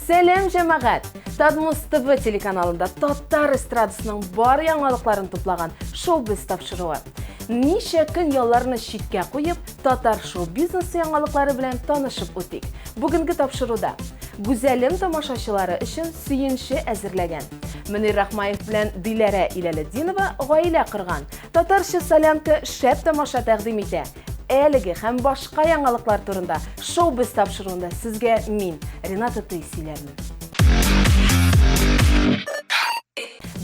Сәлам, җәмәгать! Тадмус ТВ телеканалында татар эстрадасының бар яңалыкларын туплаган шоу-биз тапшыруы. Ничә көн ялларны читкә куеп, татар шоу-бизнесы яңалыклары белән танышып үтик. Бүгенге тапшыруда Гүзәлем тамашачылары өчен сөенче әзерләгән. Мөнир Рахмаев белән Диләрә Иләлетдинова гаилә корган. Татарча солянка шәп тамаша тәкъдим итә. Әлеге һәм башка яңалыклар турында Шоу-биз тапшыруында сезгә мин, Рената Тый сөйләрмен.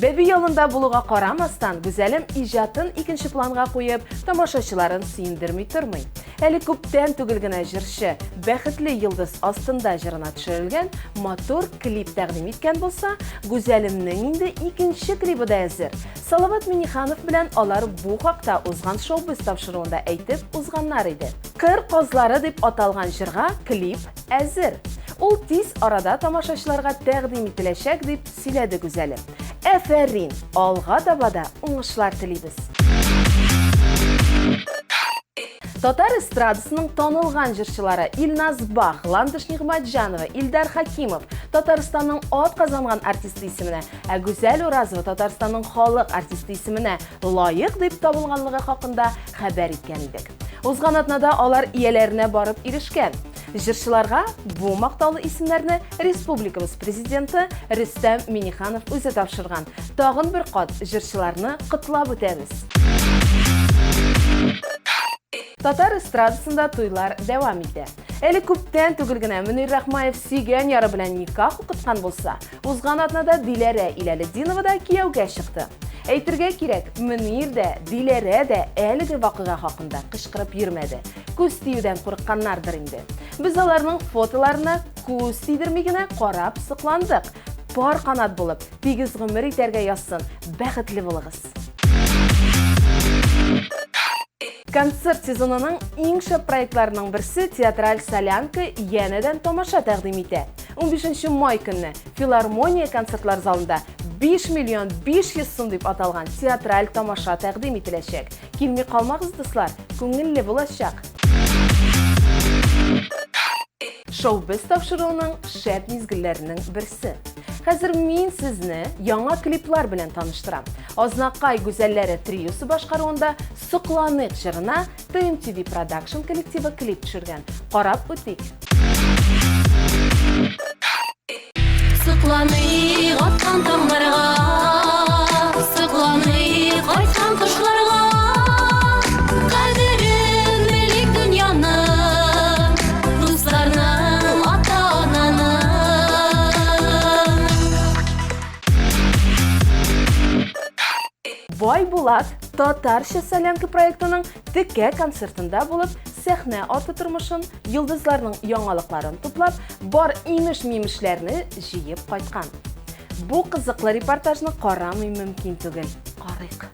Бәби ялында булуга карамастан, Гүзәлем иҗатын икенче планга куеп, тамашачыларын сөендерми тормый. Әле күптән түгел генә җырчы Бәхетле йолдыз астында җырына төшерелгән матур клип тәкъдим иткән булса, Гүзәлемнең инде икенче клибы да әзер. Салават Миңнеханов белән алар бу хакта узган Шоу-биз тапшыруында әйтеп узганнар иде. Кыр казлары дип аталган җырга клип әзер. Ул тиз арада тамашачыларга тәкъдим ителәчәк, дип сөйләде Гүзәлем. Әфәрин! Алга таба да уңышлар телибез! Татар эстрадасының танылган җырчылары Илназ Бах, Ландыш Нигъмәтҗанова, Илдар Хәкимов Татарстанның атказанган артисты исеменә Ә Гүзәл Уразова Татарстанның халык артисты исеменә лаек дип табылганлыгы хакында хәбәр иткән идек. Узган атнада алар ияләренә барып ирешкән. Җырчыларга бу мактаулы исемнәрне республикабыз президенты Рөстәм Минниханов үзе тапшырган. Тагын бер кат җырчыларны котлап үтәбез. Татар эстрадасында туйлар дәвам итә. Әле күптән түгел генә Мөнир Рахмаев сөйгән яры белән никах укыткан булса, Узган атнада Диләрә Иләлетдинова да кияүгә чыкты. Әйтергә кирәк, Мөнир дә, Диләрә дә әлеге вакыйга хакында кычкырып йөрмәде. Күз тиюдән курыкканнардыр инде. Без аларның фотоларына күз тидерми генә карап сокландык. Пар канат булып, тигез гомер итәргә язсын, бәхетле булыгыз! Концерт сезонының иң шәп проектларының берсе Театраль солянка янәдән тамаша тәкъдим итә. 15 май көнне Филармония концертлар залында 5 миллион 500 сум дип аталган театраль тамаша тәкъдим ителәчәк. Килми калмагыз, дуслар, күңелле булачак! Шоу-биз тапшыруының шәп мизгелләренең берсе. Хәзер мин сезне яңа клиплар белән таныштырам. Азнакай гүзәлләре триосы башкаруында Сокланыйк җырына TMTV Production коллективы клип төшергән. Карап үтик. Сокланыйк аткан таңнарга, Сокланыйк кайткан кошларга. Кадерен белик дөньяның, Дусларның, ата-ананың. Бай Булат Татарча солянка проектының текә концертында булып, сәхнә арты тормышын, йолдызларның яңалыкларын туплап, бар имеш-мимешләрне җыеп кайткан. Бу кызыклы репортажны карамый мөмкин түгел. Карыйк.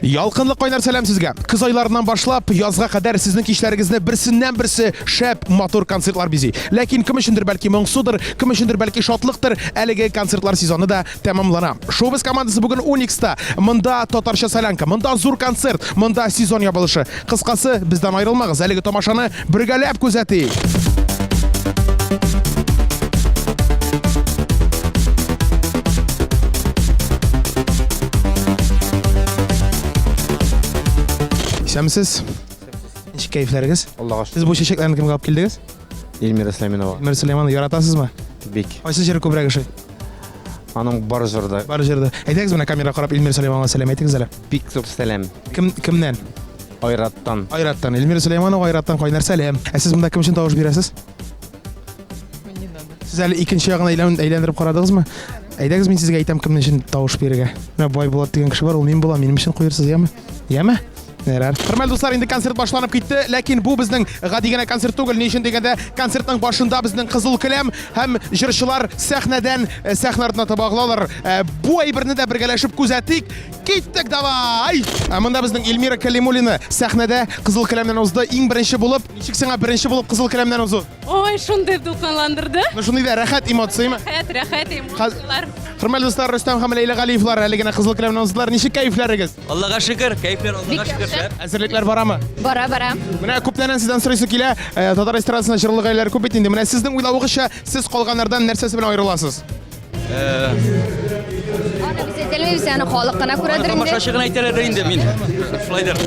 Ялкынлы кайнар сәлам сезгә. Көз айларыннан башлап, язга кадәр сезнең кичләрегезне берсеннән-берсе шәп, матур концертлар бизи. Ләкин кем өчендер бәлки моңсудыр, кем өчендер бәлки шатлыктыр, әлеге концертлар сезоны да тәмамлана. Шоу-биз командасы бүген Уникста. Монда татарча солянка, монда зур концерт, монда сезон ябылышы. Кыскасы, бездән аерылмагыз, әлеге тамашаны бергәләп күзәтик. Исәнмесез. Ничек кәефләрегез? Аллага шөкер. Сез бу чәчәкләрне кемгә алып килдегез? Эльмира Сөләйманова. Эльмира Сөләйманова яратасызмы? Бик. Кайсы җыры күбрәк ошый? Аның бар җыры да. Бар җыры да. Әйдәгез менә камерага карап Эльмира Сөләйманова сәлам әйтегез әле. Бик зур сәлам. Кем кемнән? Айраттан. Айраттан. Эльмира Сөләйманова Айраттан кайнар сәлам. Ә сез монда кем өчен тавыш бирәсез? Сез әле икенче ягына әйлән, әйләндереп карадыгызмы? Әйдәгез мин сезгә әйтәм кемнең өчен тавыш бирергә. Менә Байбулат дигән кеше бар, ул мин булам, минем өчен куерсыз, яме? Яме? Ярар. Хөрмәтле дуслар, инде концерт башланып китте, ләкин бу безнең гади генә концерт түгел. Ни өчен дигәндә, концертның башында безнең кызыл келәм һәм җырчылар сәхнәдән э, сәхнә артына таба агылалар. Э, бу әйберне дә бергәләшеп күзәтик. Киттек давай! Ә монда безнең Эльмира Калимуллина сәхнәдә кызыл келәмнән узды. Иң беренче булып, ничек сиңа беренче булып кызыл келәмнән узу? Ой, шундый дулкынландырды. Ну шундый да рәхәт эмоцияме? Рәхәт, рәхәт эмоцияләр. Хөрмәтле дуслар, Рөстәм һәм Ләйлә Галиевлар әле генә кызыл келәмнән уздылар. Ничек кәефләрегез? Аллага шөкер, кәефләр Аллага шөкер. Яхшы. Әзерлекләр барамы? Бара, бара. Менә күптәннән сездән сорыйсы килә, э, татар эстрадасында җырлы гаиләләр күп бит инде. Менә сезнең уйлавыгызча, сез калганнардан нәрсәсе белән аерыласыз? Аны без әйтәлмибез, аны халык кына күрәдер инде. Тамашачы гына әйтәләрдер инде мин. Шулайдыр.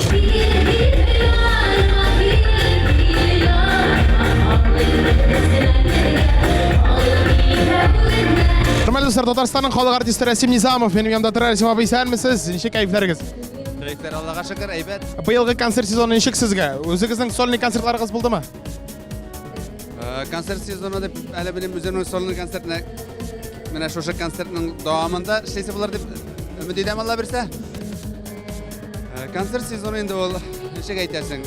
Хөрмәтле дуслар, Татарстанның халык артисты Рәсим Низамов минем янымда тора. Рәсим абый, исәнмесез? Ничек кәефләрегез? Кәефләр Аллага шөкер, әйбәт. Быелгы концерт сезоны ничек сезгә? Үзегезнең сольный концертларыгыз булдымы? Э, концерт сезоны дип әле минем үземнең сольный концертны менә шушы концертның дәвамында эшлисе булыр дип өмет итәм Алла бирсә. Э, концерт сезоны инде ул ничек әйтәсең?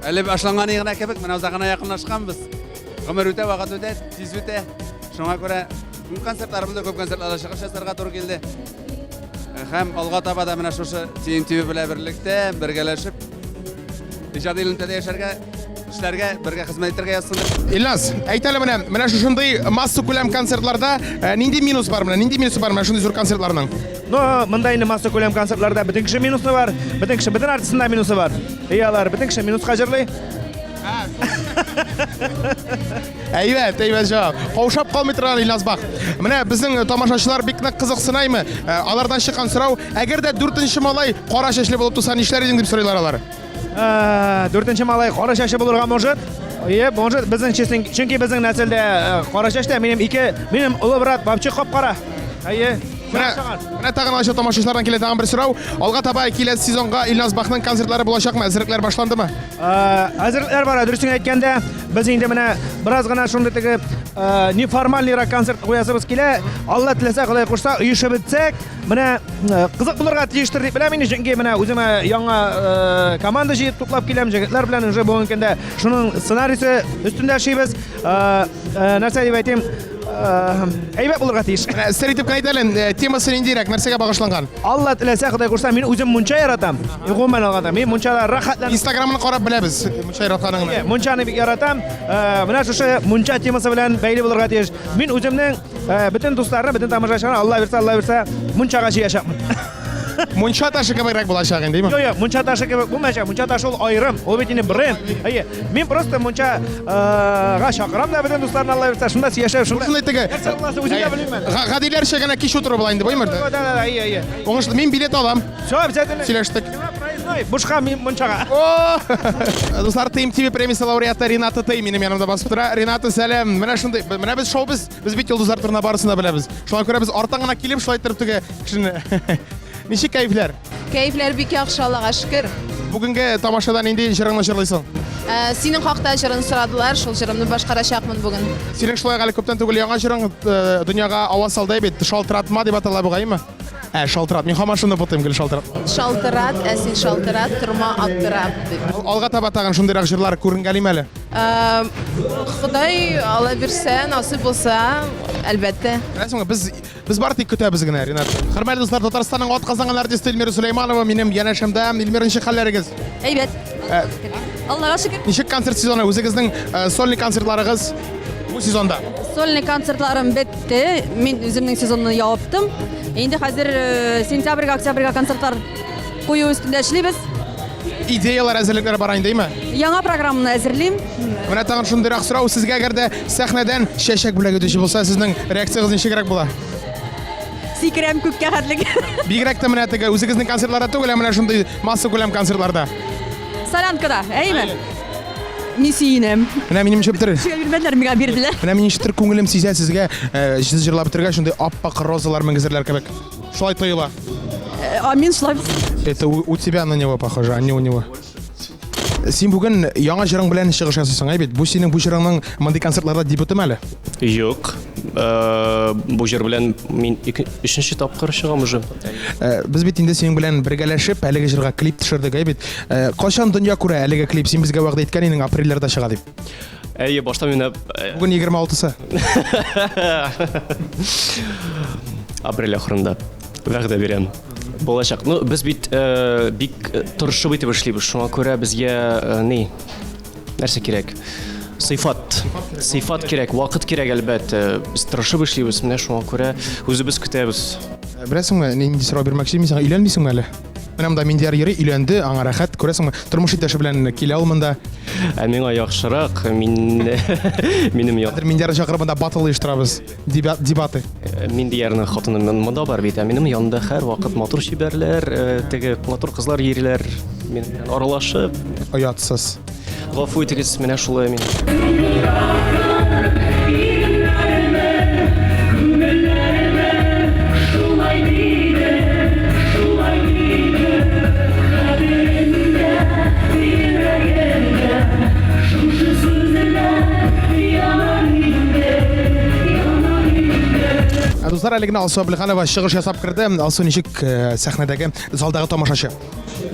Әле башланган гына кебек, менә озак кына якынлашканбыз. Гомер үтә, вакыт үтә, тиз үтә. Шуңа күрә күп концертлар булды, күп концертларда чыгыш ясарга туры килде. Э, һәм алга таба да менә шушы TNTV белән берлектә, бергәләшеп иҗади элемтәдә яшәргә, эшләргә, бергә хезмәт итәргә язсын дип. Илназ, әйт әле менә, менә шушындый массакүләм концертларда э, нинди минус бар менә, нинди минусы бар менә шундый зур концертларның? Ну, монда инде массакүләм концертларда бөтен кеше минусы бар, бөтен кеше, бөтен артистның да минусы бар. И алар бөтен кеше минуска җырлый. Әйбәт, әйбәт җавап. Каушап калмый торган Илназ Бах. Менә безнең тамашачылар бик нык кызыксынаймы? Э, алардан чыккан сорау, әгәр дә дүртенче малай кара чәчле булып туса, нишләр идең дип сорыйлар алар. Э, дүртенче малай кара чәчле булырга может. Ие, может, безнең чесен, чөнки безнең нәселдә э, кара чәчле, минем ике, минем олы брат вообще кап-кара. Әйе. Менә, менә тагын ача тамашачылардан килә тагын бер сорау. Алга таба киләсе сезонга Илназ Бахның концертлары булачакмы? Әзерлекләр башландымы? Әзерлекләр бара, дөресен әйткәндә, без инде менә бераз гына шундый теге неформальныйрак концерт куясыбыз килә. Алла теләсә, Ходай кушса, оешып бетсәк, менә кызык булырга тиештер дип беләм инде, чөнки менә үземә яңа команда җыеп туплап киләм, җегетләр белән уже бүгенге көндә шуның сценарийсы өстендә эшлибез. Нәрсә дип әйтим, әйбәт булырга тиеш. Менә сер итеп кенә әйт әле, темасы ниндирәк, нәрсәгә багышланган? Алла теләсә, Ходай кушса, мин үзем мунча яратам. Гомумән алганда, мин мунчада рәхәтләнеп Инстаграмын карап беләбез, мунча яратканыңны. Мунчаны бик яратам. Менә шушы мунча темасы белән бәйле булырга тиеш. Мин үземнең бөтен дусларны, бөтен тамашачыларны, Алла бирсә, Алла бирсә, мунчага җыячакмын. Мунча ташы кебегрәк булачак инде, димме? Юк, юк, мунча ташы кебек булмаячак. Мунча ташы ул аерым. Ул бит инде бренд. Әйе. Мин просто мунчага чакырам да бөтен дусларны, Алла бирсә, шунда сөйләшәбез, шунда. Шундай теге. Нәрсә буласы үзем дә белмим әле. Гадиләрчә генә кич утыру була инде, буймы? Да, да, да, әйе, әйе. Уңышлы. Мин билет алам. Все, обязательно. Сөйләштек. Сиңа проездной, бушка мин мунчага. О! Дуслар, TMTV премиясе лауреаты Рената Тей минем янымда басып тора. Рената, сәлам. Менә шундый, менә без шоу без, без бит йолдызлар турында барысын да беләбез. Шуңа күрә без арттан гына килеп шулай иттереп теге кешене. Ничек кәефләр? Кәефләр бик яхшы, Аллага шөкер. Бүгенге тамашада нинди җырыңны җырлыйсың? Э, синең хакта җырын сорадылар, шул җырымны башкарачакмын бүген. Синең шулай әле күптән түгел яңа җырың э, дөньяга аваз салды бит. Шалтыратма дип атала бугаймы? Ә, шалтырат. Мин һаман шуны бутыйм гел шалтырат. Шалтырат, ә син шалтырат, торма аптырап дип. Алга таба тагын шундыйрак җырлар күренгәлиме әле? Э, Ходай ала бирсә, насыйп булса, әлбәттә. Беләсеңме, без без бары тик көтәбез генә, Ренат. Хөрмәтле дуслар, Татарстанның атказанган артисты Эльмира Сөләйманова минем янәшәмдә. Эльмира, ничек хәлләрегез? Әйбәт. Ә, Аллага шөкер. Ничек концерт сезоны? Үзегезнең э, сольный концертларыгыз бу сезонда? Сольный концертларым бетте. Мин үземнең сезонны яптым. Инде хәзер э, сентябрьгә, октябрьгә концертлар кую өстендә эшлибез. Идеялар әзерлекләре бара инде, әйме? Яңа программаны әзерлим. Менә тагын шундыйрак сорау, сезгә әгәр дә сәхнәдән чәчәк бүләк итүче булса, сезнең реакциягез ничегрәк була? Сикерәм күккә хәтлек. Бигрәк тә менә теге үзегезнең концертларда түгел, ә менә шундый массакүләм концертларда. Солянкада, әйме? Мин сөенәм. Менә минем ничектер, Кешегә бирмәделәр, миңа бирделәр. менә минем ничектер күңелем сизә сезгә, э, сез җырлап бетергәч шундый ап-ак розалар менгезерләр кебек. Шулай тоела. Э, А мин шулай Это у, у тебя на него похоже, а не у него. Син бүген яңа җырың белән чыгыш ясыйсың, әй бит. Бу синең бу җырыңның мондый концертларда дебютымы әле? Юк. Э, бу җыр белән мин өченче тапкыр чыгам уже. Э, без бит инде синең белән бергәләшеп әлеге җырга клип төшердек, әй бит. Э, кайчан дөнья күрә әлеге клип? Син безгә вәгъдә иткән идең, апрельләрдә чыга дип. Әйе, башта мин Бүген 26-сы. Апрель ахырында вәгъдә бирәм. Булачак. Ну, без бит бик тырышып итеп эшлибез. Шуңа күрә безгә ни нәрсә кирәк? Сыйфат. Сыйфат кирәк, вакыт кирәк әлбәттә. Без тырышып эшлибез, менә шуңа күрә үзебез көтәбез. Беләсеңме, нинди сорау бирмәкче мин сиңа? Өйләнмисеңме әле? Менә монда Миндияр йөри, өйләнде, аңа рәхәт, күрәсеңме? Тормыш иптәше белән килә ул монда. Ә миңа яхшырак, мин минем як. Хәзер Миндиярны чакырып монда батл оештырабыз. Дебаты. Миндиярның хатыны монда бар бит, ә минем янда һәрвакыт матур чибәрләр, теге матур кызлар йөриләр. Мин белән аралашып. Оятсыз. Гафу итегез, менә шулай мин. Ә дуслар, әле генә Алсу Әблеханова чыгыш ясап керде. Алсу ничек э, сәхнәдәге залдагы тамашачы?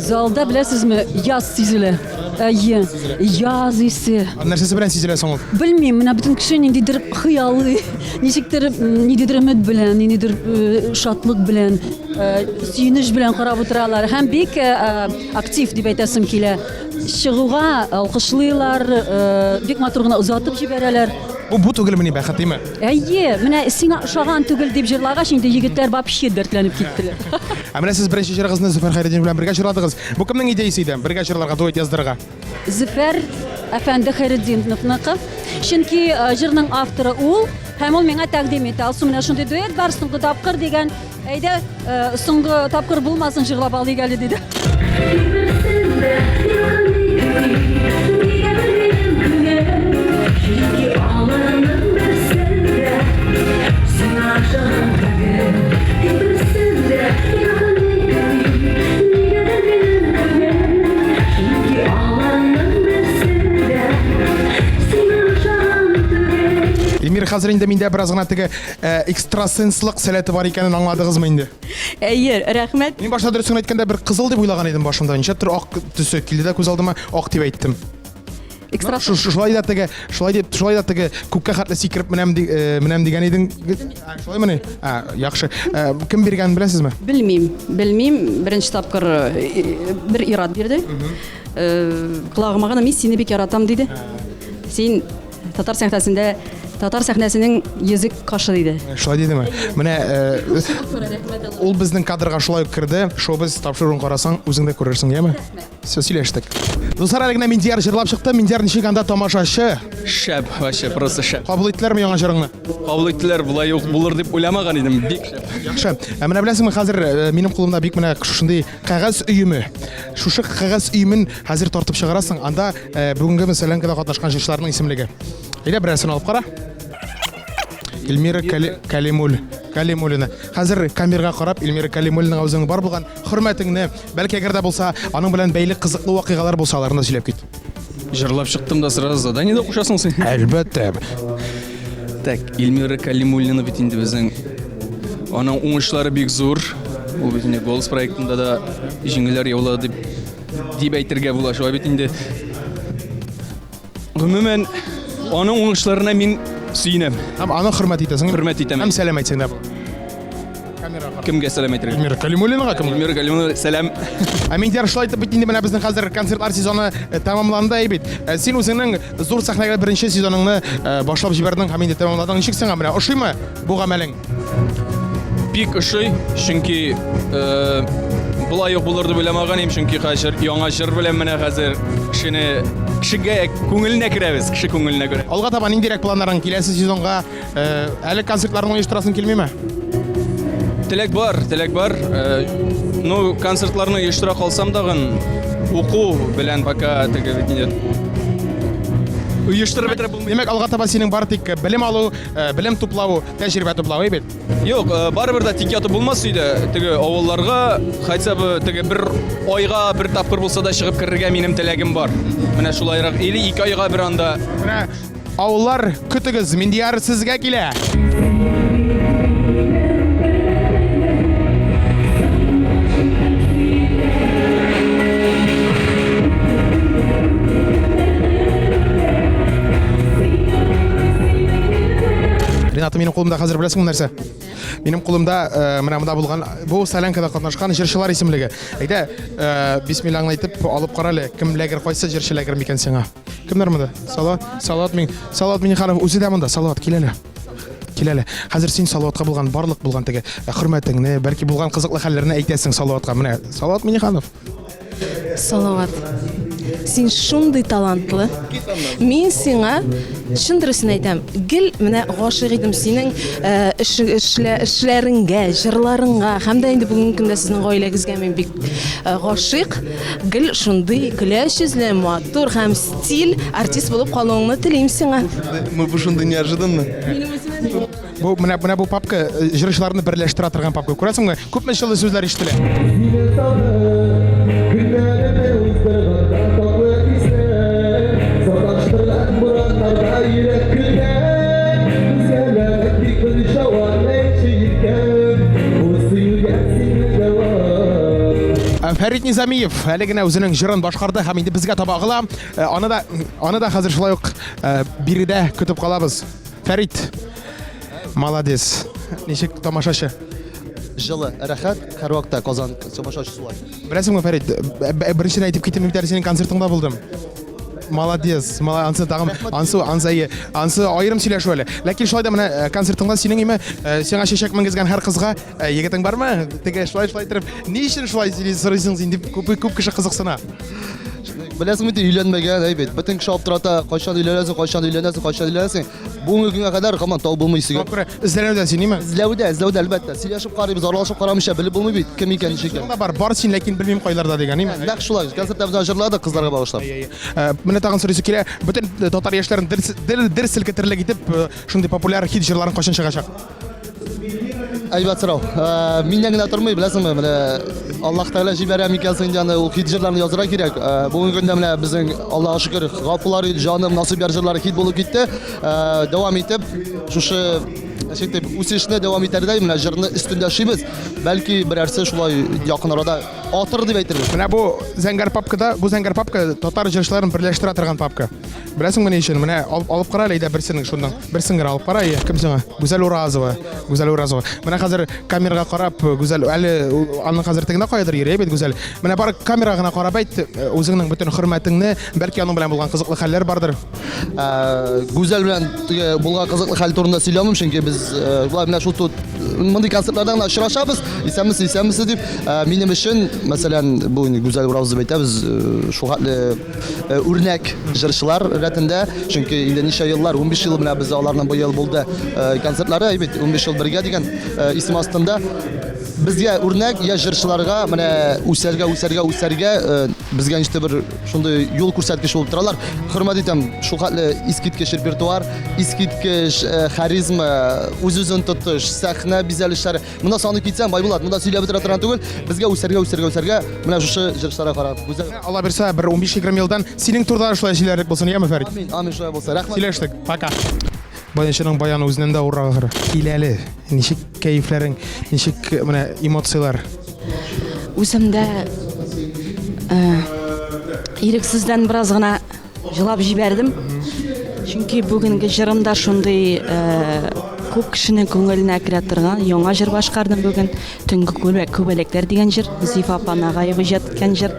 Залда беләсезме, яз сизелә. Әйе, яз исе. Нәрсәсе белән сизелә соң ул? Белмим, менә бөтен кеше ниндидер хыялый, ничектер ниндидер өмет белән, ниндидер э, шатлык белән, э, сөенеч белән карап утыралар һәм бик э, актив дип әйтәсем килә. Чыгуга алкышлыйлар, бик матур гына озатып җибәрәләр. Бу бу түгелмени бәхет, димме? Әйе, менә сиңа ошаган түгел дип җырлагач, инде егетләр вообще дәртләнеп киттеләр. Ә менә сез беренче җырыгызны Зөфәр Хәйретдинов белән бергә җырладыгыз. Бу кемнең идеясе иде? Бергә җырларга, дуэт яздырырга? Зөфәр әфәнде Хәйретдиновныкы. Чөнки җырның авторы ул, һәм ул миңа тәкъдим итте. Алсу, менә шундый дуэт бар, соңгы тапкыр дигән. Әйдә, э, соңгы тапкыр булмасын җырлап алыйк әле, диде. Эльмира, хәзер инде миндә бераз гына теге Э, экстрасенслык сәләте бар икәнен аңладыгызмы инде? Әйе, рәхмәт. Мин башта дөресен әйткәндә бер кызыл дип уйлаган идем башымда. Ничәптер ак төсе килде дә күз алдыма, ак дип әйттем. Экстра... Шулай да теге, шулай дип, шулай да теге күккә хәтле сикереп менәм, э, менәм дигән идең. Шулаймыни? А, яхшы. Э, кем биргәнен беләсезме? Белмим, белмим. Беренче тапкыр бер ир-ат бирде. Колагыма гына мин сине бик яратам диде. Син Татар сәхнәсендә татар сәхнәсенең йөзек кашы диде. Шулай дидеме? Менә э, ул безнең кадрга шулай ук керде. Шоу-біз тапшыруын карасаң, үзең дә күрерсең, яме? Все, сөйләштек. Дуслар, әле генә Миндияр җырлап чыкты. Миндияр ничек анда тамашачы? Шәп, вообще просто шәп. Кабул иттеләрме яңа җырыңны? Кабул иттеләр, болай ук булыр дип уйламаган идем, бик шәп. Яхшы. Ә менә беләсеңме, хәзер э, минем кулымда бик менә шушындый кәгазь өеме. Шушы кәгазь өемен хәзер тартып чыгарасың. Анда Э, бүгенге мәсәлән катнашкан җырчыларның исемлеге. Әйдә берәрсен алып кара. Эльмира Калимуль, Калимуллина. Хәзер камерага карап, Эльмира Калимуллинага үзеңнең бар булган хөрмәтеңне, бәлки әгәр дә булса, аның белән бәйле кызыклы вакыйгалар булса, аларны да сөйләп кит. Җырлап чыктым да сразу задание дә кушасың син. Әлбәттә. Так, Эльмира Калимуллина бит инде безнең аның уңышлары бик зур. Ул бит инде Голос проектында да җиңүләр яулады дип дип әйтергә була шулай бит инде. Гомумән, аның уңышларына мин сөенәм. Һәм аны хөрмәт итәсең. Хөрмәт итәм. Һәм сәлам әйтсәң дә була. Кемгә сәлам әйтергә? Эльмира Калимуллинага кем? Эльмира Калимуллина сәлам. Ә Миндияр шулай итеп бит инде менә безнең хәзер концертлар сезоны э, тәмамланды әй бит. Э, син үзеңнең зур сәхнәгә беренче сезоныңны э, башлап җибәрдең һәм инде тәмамладың. Ничек сиңа менә ошыймы бу гамәлең? Бик ошый, чөнки э, болай ук булыр дип уйламаган идем, чөнки хәзер яңа җыр белән менә хәзер кешене кешегә күңеленә керәбез, кеше күңеленә керә. Алга таба ниндирәк планнарың киләсе сезонга? Э, әле концертларны оештырасың килмиме? Теләк бар, теләк бар. Э, ну, концертларны оештыра калсам дагын уку белән пока теге бит инде оештырып бетереп булмый. Димәк, алга таба синең бары тик белем алу, э, белем туплау, Тәҗрибә туплау бит. Юк, э, барыбер дә тик ятып булмас өйдә. Теге авылларга хотя бы теге бер айга бер тапкыр булса да чыгып керергә минем теләгем бар. Менә шулайрак. Или ике айга бер анда. Менә авыллар көтегез, Миндияр сезгә килә. Рената, минем кулымда хәзер беләсеңме нәрсә? Минем кулымда э, менә монда булган бу солянкада катнашкан җырчылар исемлеге. Әйдә, э, бисмиллаңны әйтеп алып кара әле, кем ләгер, кайсы җырчы ләгер микән сиңа? Кемнәр монда? Салават, Салават Мин, Салават Миннеханов үзе дә монда. Салават, кил әле. Кил әле. Хәзер син Салаватка булган барлык булган теге э, хөрмәтеңне, бәлки булган кызыклы хәлләрне әйтәсең Салаватка. Менә Салават Миниханов. Салават, син шундый талантлы. Мин сиңа чын дөресен әйтәм, гел менә гашыйк идем синең э, эшләреңгә, җырларыңа һәм дә инде бүгенге көндә сезнең гаиләгезгә мин бик э, гашыйк. Гел шундый көләч йөзле, матур һәм стиль артист булып калуыңны телим сиңа. Бу шундый неожиданно. Минем үземә дә. Бу менә менә бу папка э, җырчыларны берләштерә торган папка. Күрәсеңме? Күпме җылы сүзләр ишетелә. Ә, Фәрит Низамиев әле генә үзенең җырын башкарды һәм инде безгә таба агыла. Ә, Аны да аны да хәзер шулай ук ә, биредә көтеп калабыз. Фәрит, молодец. Ничек тамашачы? Җылы, рәхәт, һәрвакытта Казан тамашачысы шулай. Беләсеңме, Фәрит, беренчедән әйтеп китим бит әле синең концертыңда булдым. Молодец, ансы тагын, ансы, ансы, әйе, ансы аерым сөйләшү әле. Ләкин шулай да менә э, концертыңда синең име, э, сиңа чәчәк менгезгән һәр кызга э, егетең бармы? Теге шулай шулай итеп, ни өчен шулай сорыйсың син дип күп күп кеше кызыксына. Беләсең бит, өйләнмәгән, әй бит. Бөтен кеше аптырата, кайчан өйләнәсең, кайчан өйләнәсең, кайчан өйләнәсең. Бүгенге көнгә кадәр һаман тау булмый сөйгән. Күрә, эзләнүдә син, ниме? Эзләүдә, эзләүдә, әлбәттә. Сөйләшеп карыйбыз, аралашып карамыйча белеп булмый бит, кем икән, ничек икән. Бар, бар син, ләкин белмим кайларда дигән, ниме? Нәкъ шулай. Концертта без җырладык кызларга багышлап. Э, менә тагын сорыйсы килә, бөтен э, татар яшьләрен дер, дер, дер селкетерлек итеп, э, шундый популяр хит җырларын кайчан чыгачак? Әйбәт сорау. Э, миннән генә тормый, беләсеңме, менә Аллаһ Тәгалә җибәрә микән соң инде аны ул хит җырларны язырга кирәк. Э, бүгенге көндә менә безнең Аллаһка шөкер, Гафулар ит, җаным, насыйп яр җырлары хит булып китте. Э, дәвам итеп, шушы ничек дип, үсешне дәвам итәрдәй менә җырны өстендә эшлибез. Бәлки берәрсе шулай якын арада атыр дип әйтербез. Менә бу зәңгәр папкада, бу зәңгәр папка татар җырчыларын берләштерә торган папка. Беләсеңме ни өчен? Менә алып, алып кара әле әйдә берсен шуннан. Берсен генә алып кара, әйе. Кем сиңа? Гүзәл Уразова. Гүзәл Уразова. Менә хәзер камерага карап, Гүзәл әле аның хәзер тегендә каядыр йөри бит Гүзәл. Менә бары камерага гына карап әйт, э, үзеңнең бөтен хөрмәтеңне, бәлки аның белән булган кызыклы хәлләр бардыр. Ә, Гүзәл белән теге булган кызыклы хәл турында сөйли алмыйм, чөнки без э, болай менә шул тут мондый концертларда гына очрашабыз, исәнмесез, исәнмесез дип. Ә, минем өчен, мәсәлән, бу инде Гүзәл Уразова дип әйтәбез, э, шул хәтле э, үрнәк җырчылар рәтендә, чөнки инде ничә еллар, 15 ел менә без аларның быел булды э, концертлары, әй бит, 15 ел бергә дигән э, исем астында безгә үрнәк я җырчыларга менә үсәргә, үсәргә, үсәргә безгә ничектер бер шундый юл күрсәткеч булып торалар. Хөрмәт итәм, шул хәтле искиткеч репертуар, искиткеч харизма, үз-үзен тотыш, сәхнә бизәлешләре. Монда саный китсәм, Байбулат, монда сөйләп бетерә торган түгел. Безгә үсәргә, үсәргә, үсәргә. Менә шушы җырчыларга карап, гүзәл. Алла бирсә, бер 15-20 елдан синең турыда да шулай сөйләрлек булсын, яме, Фәрит? Амин, амин, шулай булса. Рәхмәт. Сөйләштек. Пока. Баянчының баяны үзеннән дә авыррак ахры. Кил әле. Ничек кәефләрең, ничек менә эмоцияләр? Үзем дә э, ирексездән бераз гына Җылап җибәрдем. Чөнки бүгенге җырым да шундый э, күп кешенең күңеленә керә торган яңа җыр башкардым бүген. Төнге күбәләкләр дигән җыр, Зифа апа Нагаева иҗат иткән җыр.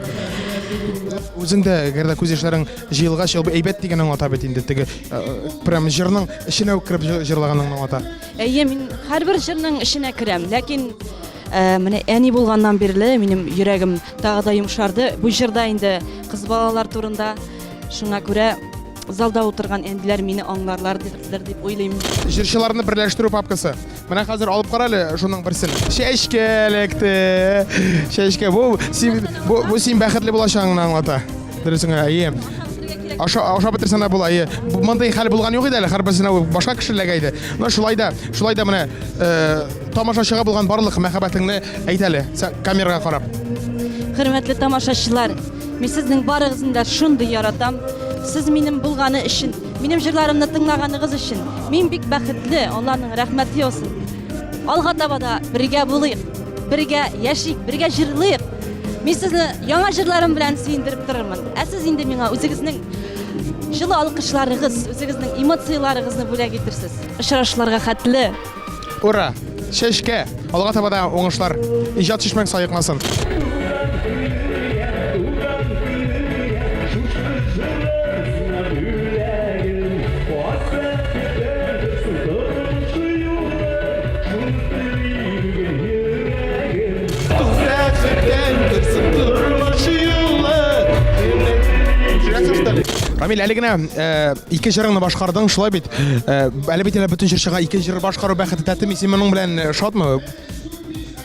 Үзең дә, әгәр дә күз яшьләрең җыелгач, ул әйбәт дигән аңлата бит инде теге э, прям җырның эченә үк кереп җырлаганыңны аңлата. Әйе, мин һәрбер җырның эченә керәм, ләкин э, менә әни булганнан бирле минем йөрәгем Тагы да йомшарды. Бу җырда инде кыз балалар турында. Шуңа күрә залда утырган әниләр мине аңларлардыр дип уйлыйм. Җырчыларны берләштерү папкасы. Менә хәзер алып кара әле шуның берсен. Чәчкә эләкте. Чәчкә. Бу син бу, бу син бәхетле булачагыңны аңлата. Дөресен генә, әйе. Аша аша бетерсәң дә була, әйе. Мондый хәл булган юк иде әле, һәрберсенә башка кеше эләгә иде. Менә шулай да, шулай да менә э, Тамашачыга булган барлык мәхәббәтеңне әйт әле, камерага карап. Хөрмәтле тамашачылар, мин сезнең барыгызны да шундый яратам. Сез минем булганы өчен, минем җырларымны тыңлаганыгыз өчен мин бик бәхетле, Алланың рәхмәте яусын. Алга таба да бергә булыйк, бергә яшик, бергә җырлыйк. Мин сезне яңа җырларым белән сөендереп торырмын. Ә сез инде миңа үзегезнең җылы алкышларыгыз, үзегезнең эмоцияләрегезне бүләк итерсез. Очрашуларга хәтле. Ура! Чәчкә! Алга таба да уңышлар. Иҗат чишмәң саекмасын. Рамил, әле генә э, ике җырыңны башкардың, шулай бит? Э, әле бит әле бөтен җырчыга ике җыр башкару бәхете тәтеми, син моның белән э, шатмы?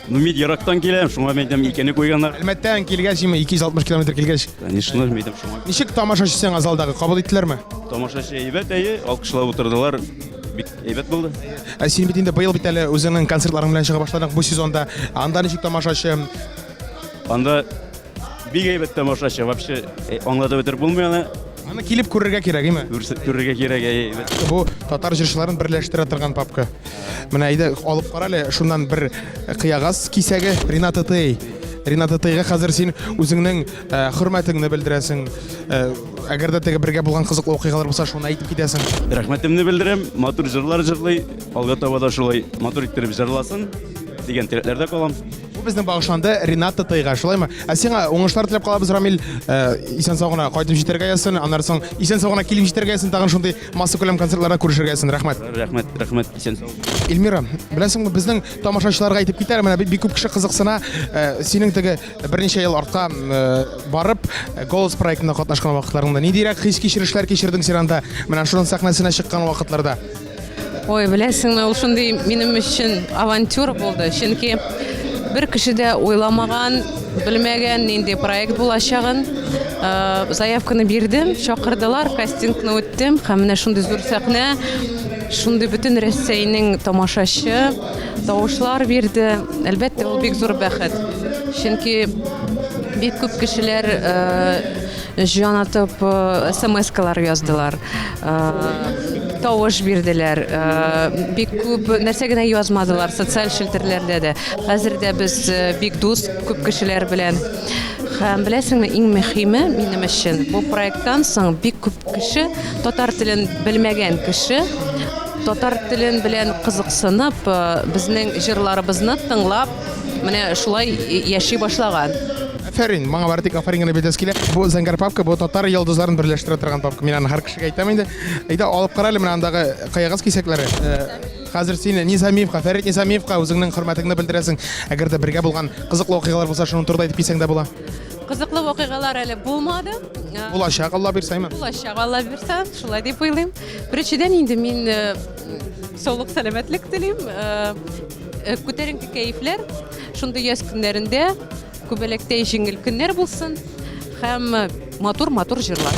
Ну, мин ерактан киләм, шуңа мин әйтәм, икене куйганнар. Әлмәттән килгәч, име 260 километр килгәч. Конечно, мин әйтәм, шуңа. Ничек тамашачы сиңа залдагы, кабул иттеләрме? Тамашачы әйбәт, әйе, алкышлап утырдылар. Бик әйбәт булды. Ә син бит инде быел бит әле үзеңнең концертларың белән чыга башладың бу сезонда. Анда ничек тамашачы? Анда Бик әйбәт тамашачы, вообще э, аңлатып бетереп булмый аны. Аны килеп күрергә кирәк, име? Күрергә кирәк, әйе, әйбәт. Бу татар җырчыларын берләштерә торган папка. Менә әйдә алып кара әле, шуннан бер кыягаз кисәге Рената Тей. Рената Тейга хәзер син үзеңнең э, хөрмәтеңне белдерәсең. Э, әгәр дә теге бергә булган кызыклы вакыйгалар булса, шуны әйтеп китәсең. Рәхмәтемне белдерәм, матур җырлар җырлый, алга таба да шулай матур иттереп җырласын дигән теләкләрдә калам. Бу безнең багышланды Рената Тайга, шулаймы? Ә сиңа уңышлар теләп калабыз, Рамил. Э, исән сау гына кайтып җитәргә язсын, аннан соң исән сау гына килеп җитәргә язсын, тагын шундый массакүләм концертларда күрешергә язсын. Рәхмәт. Рәхмәт, рәхмәт, исән сау. Эльмира, беләсеңме, безнең тамашачыларга әйтеп китәр, менә бик күп кеше кызыксына, э, синең теге берничә ел артка э, барып, Голос проектында катнашкан вакытларыңда ниндирәк хис-кичерешләр кичердең син анда? Менә шуның сәхнәсенә чыккан вакытларда. Ой, беләсеңме, ул шундый минем өчен авантюра булды. Чөнки бер кеше дә уйламаган, белмәгән нинди проект булачагын. Э, заявканы бирдем, чакырдылар, кастингны үттем һәм менә шундый зур сәхнә, шундый бөтен Рәсәйнең тамашачы тавышлар бирде. Әлбәттә, ул бик зур бәхет. Чөнки бик күп кешеләр э, Җан атып э, смс-калар яздылар, э, тавыш бирделәр, э, бик күп нәрсә генә язмадылар социаль челтәрләрдә дә. Хәзер дә без бик дус күп кешеләр белән. Һәм беләсеңме, иң мөһиме минем өчен бу проекттан соң бик күп кеше татар телен белмәгән кеше татар телен белән кызыксынып, безнең җырларыбызны тыңлап, Менә шулай яши башлаган. Афәрин, моңа бары тик афәрин генә бирәсе килә. Бу зәңгәр папка, бу татар йолдызларын берләштерә торган папка. Мин аны һәр кешегә әйтәм инде. Әйдә, алып кара әле менә андагы каягыз кисәкләре. Э, хәзер син Низамиевка, Фәрит Низамиевка үзеңнең хөрмәтеңне белдерәсең. Әгәр дә бергә булган кызыклы вакыйгалар булса, шуның турында әйтеп китсәң дә була. Кызыклы вакыйгалар әле булмады. Э, Булачак, Алла бирсә, әйме? Булачак, Алла бирсә, шулай дип уйлыйм. Беренчедән инде мин э, саулык, сәламәтлек телим. Э, күтәренке кәефләр, шундый яз көннәрендә күбәләктәй җиңел көннәр булсын һәм э, матур-матур җырлар.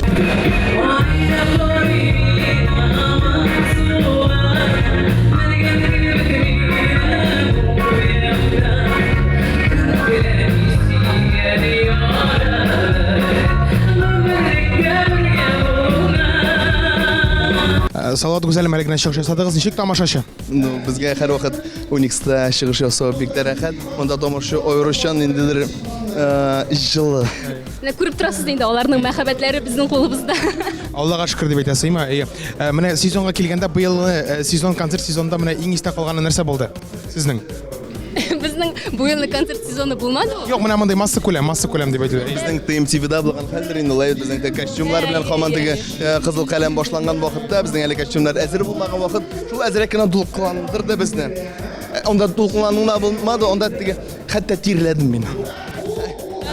Э, Салават Гүзәлем әле генә чыгыш ясадыгыз. Ничек тамашачы? Ну, безгә һәрвакыт Уникста чыгыш ясау бик тә рәхәт. Монда тамашачы аеруча ниндидер э, җылы. Менә күреп торасыз инде, аларның мәхәббәтләре безнең кулыбызда. Аллага шөкер дип әйтәсе, име? Әйе. Э, менә сезонга килгәндә, быелгы э, сезон, концерт сезонында менә иң истә калганы нәрсә булды сезнең? Безнең бу елны концерт сезоны булмады ул. Юк, менә мондый масса күләм, масса күләм дип әйтү. Безнең ТМТВда булган хәлдер инде, ул безнең дә костюмнар белән һаман теге э, кызыл каләм башланган вакытта, безнең әле костюмнар әзер булмаган вакыт, шул әзрәк кенә дулкынландырды безне. Э, анда дулкынлану да булмады, анда теге хәтта тирләдем мин.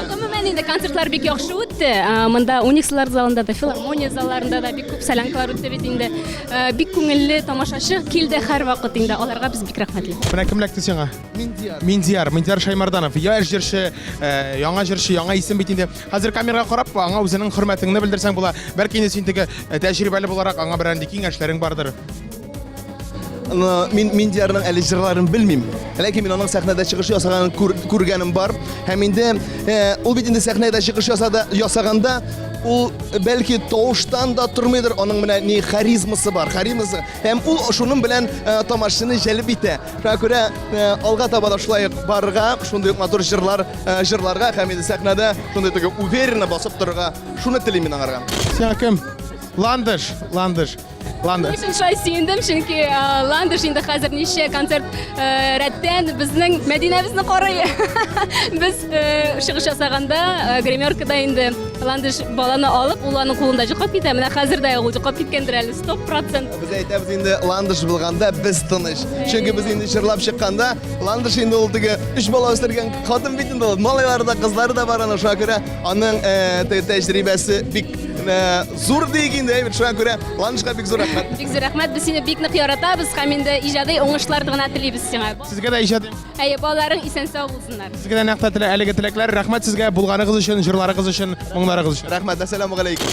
Гомумән инде концертлар бик яхшы үтте. Э, монда Уникслар залында да, филармония залларында да бик күп солянкалар үтте бит инде. Э, бик күңелле тамашачы килде һәрвакыт инде. Аларга без бик рәхмәтле. Менә кем эләкте сиңа? Миндияр. Миндияр, Миндияр Шаймарданов. Яшь җырчы, э, яңа җырчы, яңа исем бит инде. Хәзер камерага карап, аңа үзеңнең хөрмәтеңне белдерсәң була. Бәлки инде син теге э, тәҗрибәле буларак аңа берәр нинди киңәшләрең бардыр. Но мин Миндиярның әле җырларын белмим. Ләкин мин аның сәхнәдә чыгыш ясаганын күр, күргәнем бар. Һәм инде э, ул бит инде сәхнәдә чыгыш ясады, ясаганда ул бәлки тавыштан да тормыйдыр, аның менә ни харизмасы бар, харизмасы. Һәм ул шуның белән э, тамашачыны җәлеп итә. Шуңа күрә э, алга таба да шулай ук барырга, шундый ук матур җырлар э, җырларга һәм инде сәхнәдә шундый теге уверенно басып торырга шуны телим мин аңарга. Сиңа кем? Ландыш, Ландыш. Ландыш. Өчен шулай сөендем, чөнки Ландыш инде хәзер ничә концерт рәттән безнең Мәдинәбезне карый. Без чыгыш ясаганда гримеркада инде Ландыш баланы алып, ул аның кулында йоклап китә. Менә хәзер дә ул йоклап киткәндер әле, 100%. Без әйтәбез инде Ландыш булганда без тыныч. Чөнки без инде җырлап чыкканда, Ландыш инде ул теге өч бала үстергән хатын бит инде ул. Малайлары да, кызлары да бар аның. Шуңа күрә аның теге тәҗрибәсе бик зур диек инде, әйбәт. Шуңа күрә Ландышка бик зур рәхмәт. Бик зур рәхмәт. Без сине бик нык яратабыз һәм инде иҗади уңышлар гына телибез сиңа. Сезгә дә иҗади. Әйе, балаларың исән-сау булсыннар. Сезгә дә нәкъ тә әлеге теләкләр. Рәхмәт сезгә булганыгыз өчен, җырларыгыз өчен, моңнарыгыз өчен. Рәхмәт, әссәламү галәйкүм.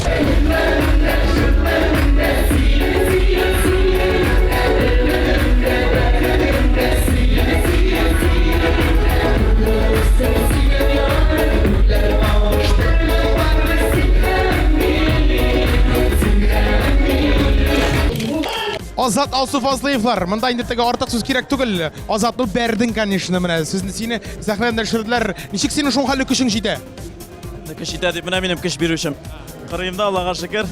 Азат Алсу Фазлыевлар, монда инде теге артык сүз кирәк түгел. Азат, ну бәрдең, конечно, менә. Сезне сине сәхнәдән төшерделәр. Ничек синең шул хәлле көчең җитә? Көч җитә дип менә минем көч бирүчем. Кырыемда, Аллага шөкер,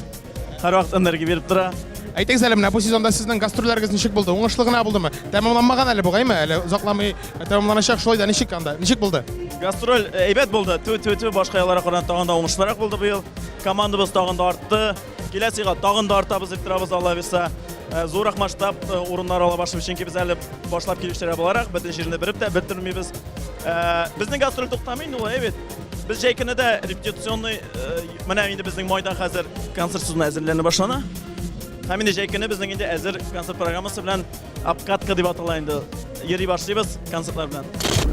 һәрвакыт энергия биреп тора. Әйтегез әле, менә бу сезонда сезнең гастрольләрегез ничек булды? Уңышлы гына булдымы? Тәмамланмаган әле бугаймы? Әле озакламый тәмамланачак. Шулай да ничек анда? Ничек булды? Гастроль әйбәт булды. Тү, тү, тү, башка елларга караганда тагын да уңышлырак булды быел. Командабыз тагын да артты. Киләсе елга тагын да артабыз дип торабыз, Алла бирса. Зуррак масштаб урыннар ала башлыйбыз, чөнки без әле башлап килүчеләр буларак бөтен җирне белеп тә бетермибез. Безнең гастроль туктамый инде ул, әйбәт. Без җәй көне дә репетиционный, менә инде безнең майда хәзер концерт сезоны әзерләнә башлана. Һәм инде җәй көне безнең инде әзер концерт программасы белән обкатка дип атала инде. Йөри башлыйбыз концертлар белән.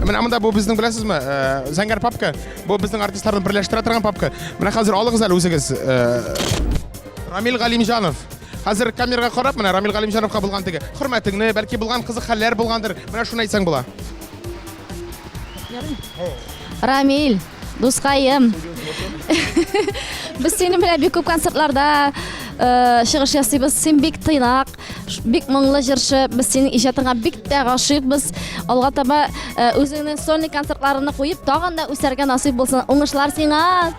Менә монда бу безнең беләсезме, зәңгәр папка. Бу безнең артистларны берләштерә торган папка. Менә хәзер алыгыз әле үзегез. Рамил Галимҗанов. Хәзер камерага карап, менә Рамил Галимҗановка булган теге хөрмәтеңне, бәлки булган кызык хәлләр булгандыр. Менә шуны әйтсәң була. Рамил, дускаем. Без синең белән бик күп концертларда чыгыш ясыйбыз. Син бик тыйнак, бик моңлы җырчы. Без синең иҗатыңа бик тә гашыйкбыз. Алга таба үзеңнең сольный концертларыңны куеп, тагын да үсәргә насыйп булсын. Уңышлар сиңа!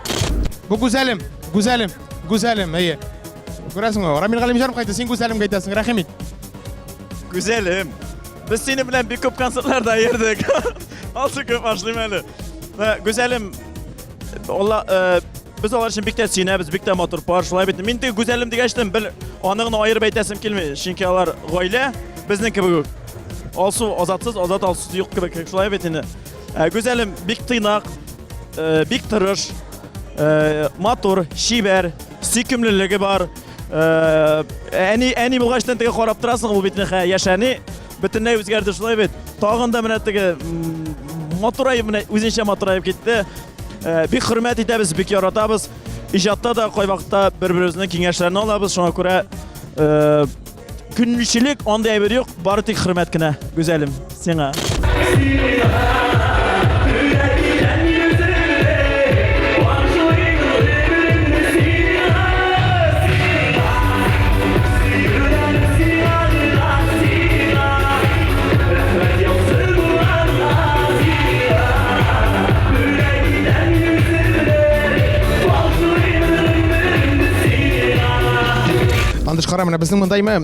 Бу Гүзәлем, Гүзәлем, Гүзәлем, әйе. Күрәсеңме, Рамил Галимҗанов кайтты, син Гүзәлемгә әйтәсең, рәхим ит. Гүзәлем, без синең белән бик күп концертларда йөрдек. Алсу күп ашлыйм әле. Гүзәлем, Алла, без алар өчен бик тә сөенәбез, бик тә матур пар, шулай бит. Мин теге Гүзәлем дигәч тә бер аны гына аерып әйтәсем килми, чөнки алар гаилә, безнең кебек үк. Алсу Азатсыз, Азат Алсусыз юк кебек, шулай бит инде. Гүзәлем бик тыйнак, бик тырыш, матур, чибәр, сөйкемлелеге бар. Әни, әни булгач теге карап торасың, ул бит инде яшь әни, бөтенләй үзгәрде шулай бит. Тагын да менә теге матураеп, менә үзенчә матураеп китте. Бик хөрмәт итәбез, бик яратабыз. Иҗатта да кайвакытта бер-беребезнең киңәшләрен алабыз, шуңа күрә көнчелек андый әйбер юк, бары тик хөрмәт кенә, гүзәлем, сиңа. Ландыш, кара, менә безнең монда име,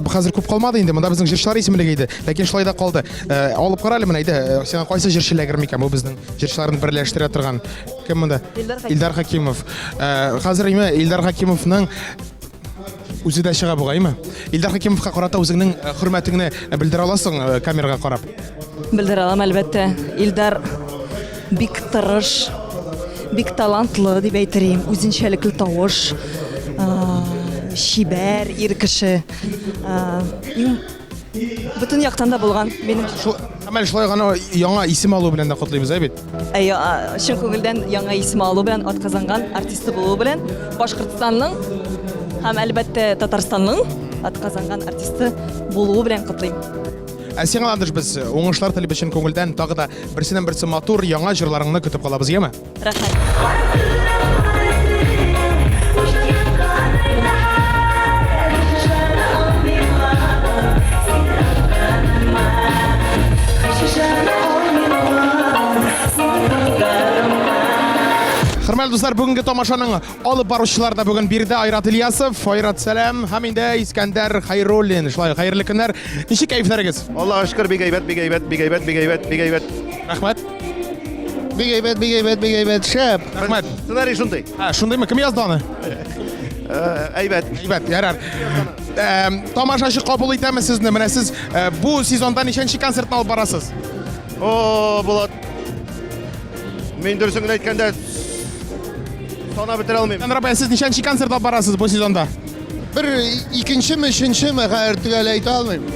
хәзер күп калмады инде, монда безнең җырчылар исемлеге иде, ләкин шулай да калды. Алып кара әле менә, әйдә, сиңа кайсы җырчы эләгер микән, бу безнең җырчыларны берләштерә торган. Кем монда? Илдар Хакимов. Хәзер име Илдар Хакимовның үзе дә чыга бугаймы? Илдар Хакимовка карата үзеңнең хөрмәтеңне белдерә аласың камерага карап? Белдерә алам, әлбәттә. Илдар бик тырыш, бик талантлы дип әйтер идем. Үзенчәлекле тавыш, чибәр ир кеше. Иң бөтен яктан да булган минем. Шул, әмәл шулай гына яңа исем алу белән дә котлыйбыз, ә бит? Әйе, чын күңелдән яңа исем алу белән, атказанган артисты булуы белән Башкортстанның һәм әлбәттә Татарстанның атказанган артисты булуы белән котлыйм. Ә сиңа, Ландыш, без уңышлар телибез чын күңелдән. Тагы да берсеннән-берсе матур яңа җырларыңны көтеп калабыз, яме? Рәхмәт. Хөрмәтле дуслар, бүгенге тамашаның алып баручылары да бүген биредә Айрат Ильясов, Айрат сәлам һәм инде Искәндәр Хайруллин. Шулай, хәерле көннәр. Ничек кәефләрегез? Аллаһка шөкер, бик әйбәт, бик әйбәт, бик әйбәт, бик әйбәт, бик әйбәт. Рәхмәт. Бик әйбәт, бик әйбәт, бик әйбәт, шәп. Рәхмәт. Сценарий шундый. Ә, шундыймы? Кем язды аны? Э, әйбәт. Әйбәт, ярар. Э, тамашачы кабул итәме сезне? Менә сез э, бу сезонда ничәнче концертны алып барасыз? О, Булат. Мин дөресен генә әйткәндә санап бетерә алмыйм. Әнвәр абый, сез ничәнче концерт алып барасыз бу сезонда? Бер икенчеме, өченчеме, хәзер төгәл әйтә алмыйм.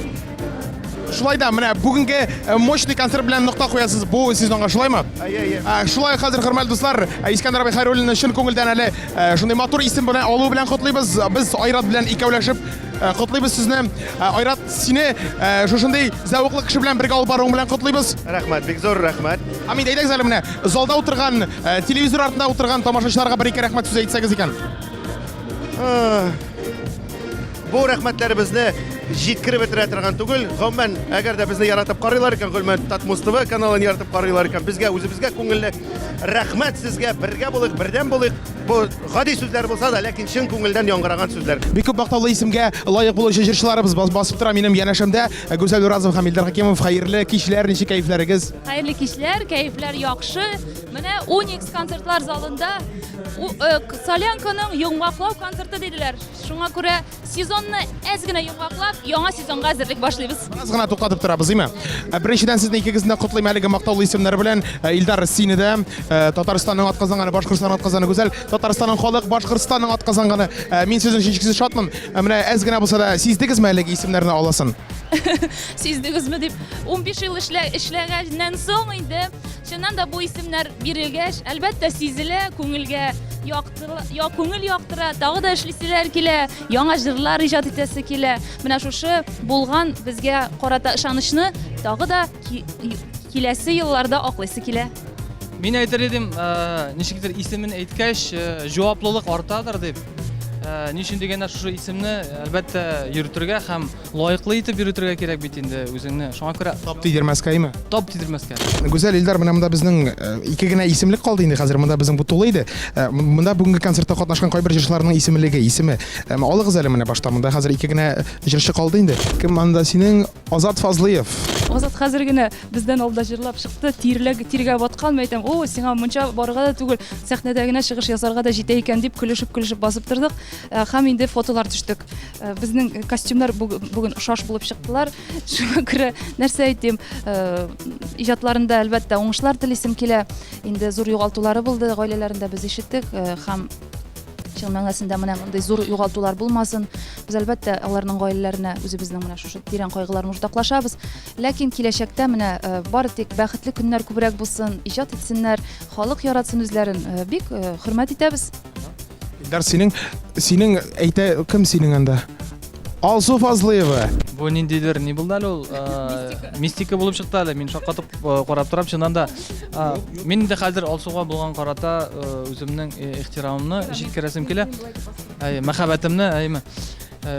Шулай да менә бүгенге э, мощный концерт белән нокта куясыз бу сезонга, шулаймы? Әйе, әйе. Ә, Шулай хәзер, хөрмәтле дуслар, э, Искәндәр абый Хәйруллинны чын күңелдән әле э, шундый матур исем белән алу белән котлыйбыз. Без Айрат белән икәүләшеп э, котлыйбыз сезне. Э, Айрат, сине э, шушындый зәвыклы кеше белән бергә алып баруың белән котлыйбыз. Рәхмәт, бик зур рәхмәт. Һәм инде әйдәгез әле менә залда утырган, э, телевизор артында утырган тамашачыларга бер-ике рәхмәт сүзе әйтсәгез икән. Бу рәхмәтләребезне җиткереп бетерә торган түгел. Гомумән, әгәр дә безне яратып карыйлар икән, гомумән Татмус ТВ каналын яратып карыйлар икән, безгә үзебезгә күңелле. Рәхмәт сезгә, бергә булыйк, бердәм булыйк. Бу гади сүзләр булса да, ләкин чын күңелдән яңгыраган сүзләр. Бик күп мактаулы исемгә лаек булучы җырчыларыбыз басып тора минем янәшәмдә. Гүзәл Уразова һәм Илдар Хәкимов, хәерле кичләр, ничек кәефләрегез? Хәерле кичләр, кәефләр яхшы. Менә Уникс концертлар залында э, Солянканың йомгаклау концерты диделәр. Шуңа күрә сезонны әз генә йомгаклап, яңа сезонга әзерлек башлыйбыз. Аз гына туктатып торабыз, име? Ә, Беренчедән сезне икегезне дә котлыйм әлеге мактаулы исемнәр белән. Ә, Илдар, сине дә, ә, Татарстанның атказанганы, Башкортстанның атказаны Гүзәл, Татарстанның халык, Башкортстанның атказанганы. Ә, Мин сезнең өчен чиксез шатмын. Ә, Менә әз генә булса да сиздегезме әлеге исемнәрне аласын? Сиздегезме дип, 15 ел эшлә, эшләгәннән соң инде чыннан да бу исемнәр бирелгәч, әлбәттә сизелә, күңелгә яктыра, я күңел яктыра, тагы да эшлиселәр килә, яңа җырлар иҗат итәсе килә. Менә шушы булган безгә карата ышанычны тагы да киләсе елларда аклыйсы килә. Мин әйтер идем, э, ничектер исемен әйткәч, э, җаваплылык артадыр дип. Э, ни өчен дигәндә, шушы исемне, әлбәттә, йөртергә һәм Лаеклы итеп йөртергә кирәк бит инде үзеңне. Шуңа күрә тап тидермәскә име? Тап тидермәскә. Гүзәл Илдар, менә монда безнең э, ике генә исемлек калды инде хәзер. Монда безнең бу тулы иде. Э, монда бүгенге концертта катнашкан кайбер җырчыларның исемлеге, исеме. Э, алыгыз әле менә башта. Монда хәзер ике генә җырчы калды инде. Кем анда синең? Азат Фазлыев. Азат хәзер генә бездән алда җырлап чыкты, тирләг, тиргә баткан, мин әйтәм, о, сиңа мунча барырга да түгел, сәхнәдә генә чыгыш ясарга да җитә икән дип көлешеп-көлешеп басып тордык. Һәм инде фотолар төштек. Э, безнең костюмнар бүген ошаш булып чыктылар. Шуңа күрә нәрсә әйтим, э, иҗатларында әлбәттә уңышлар телисем килә. Инде зур югалтулары булды гаиләләрендә без ишеттек э, һәм чын мәгънәсендә менә мондый зур югалтулар булмасын. Без әлбәттә аларның гаиләләренә үзебезнең менә шушы тирән кайгыларны уртаклашабыз. Ләкин киләчәктә менә бары тик бәхетле көннәр күбрәк булсын, иҗат итсеннәр, халык яратсын үзләрен. Бик хөрмәт итәбез. Илдар, синең, синең әйтә, кем синең анда? Алсу Фазлыева. Бу ниндидер ни булды әле ул? Э, мистика булып чыкты әле. Мин шаккатып э, карап торам. Чыннан да, э, мин инде хәзер Алсуга булган карата үземнең ихтирамымны җиткерәсем килә. Әй, мәхәббәтемне, әйме.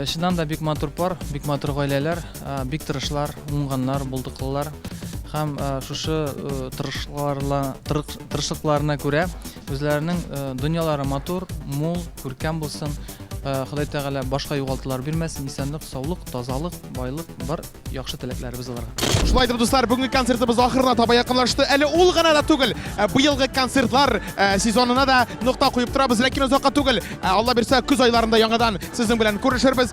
Чыннан да бик матур пар, бик матур гаиләләр, бик тырышлар, уңганнар, булдыклылар. Һәм шушы тырышлыкларына күрә Үзләренең дөньялары матур, мул, күркәм булсын. Ходай Тәгалә башка югалтулар бирмәсен, исәнлек, саулык, тазалык, байлык, бар яхшы теләкләребез аларга. Шулай итеп, дуслар, бүгенге концертыбыз ахырына таба якынлашты. Әле ул гына да түгел, быелгы концертлар сезонына да нокта куеп торабыз, ләкин озакка түгел. Алла бирсә, көз айларында яңадан сезнең белән күрешербез.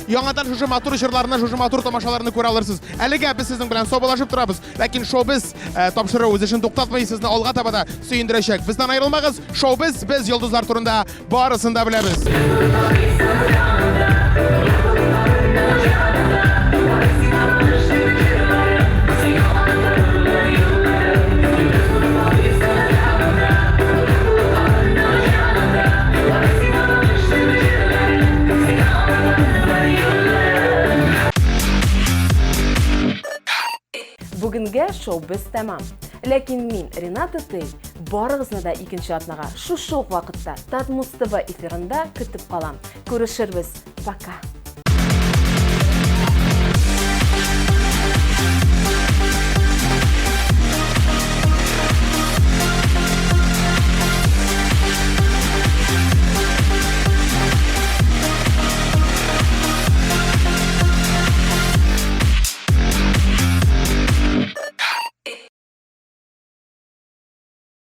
Яңадан шушы матур җырларны, шушы матур тамашаларны күрә алырсыз. Әлегә без сезнең белән саубуллашып торабыз. Ләкин шоу-без э, тапшыруы үз эшен туктатмый, сезне алга таба да сөендерәчәк. Бездән аерылмагыз, шоу-без, без йолдызлар турында барысын да беләбез. Бүгенгә шоу-без тәмам. Ләкин мин, Рената Тей, барыгызны да икенче атнага шушы ук вакытта Татмуз ТВ эфирында көтеп калам. Күрешербез. Пока!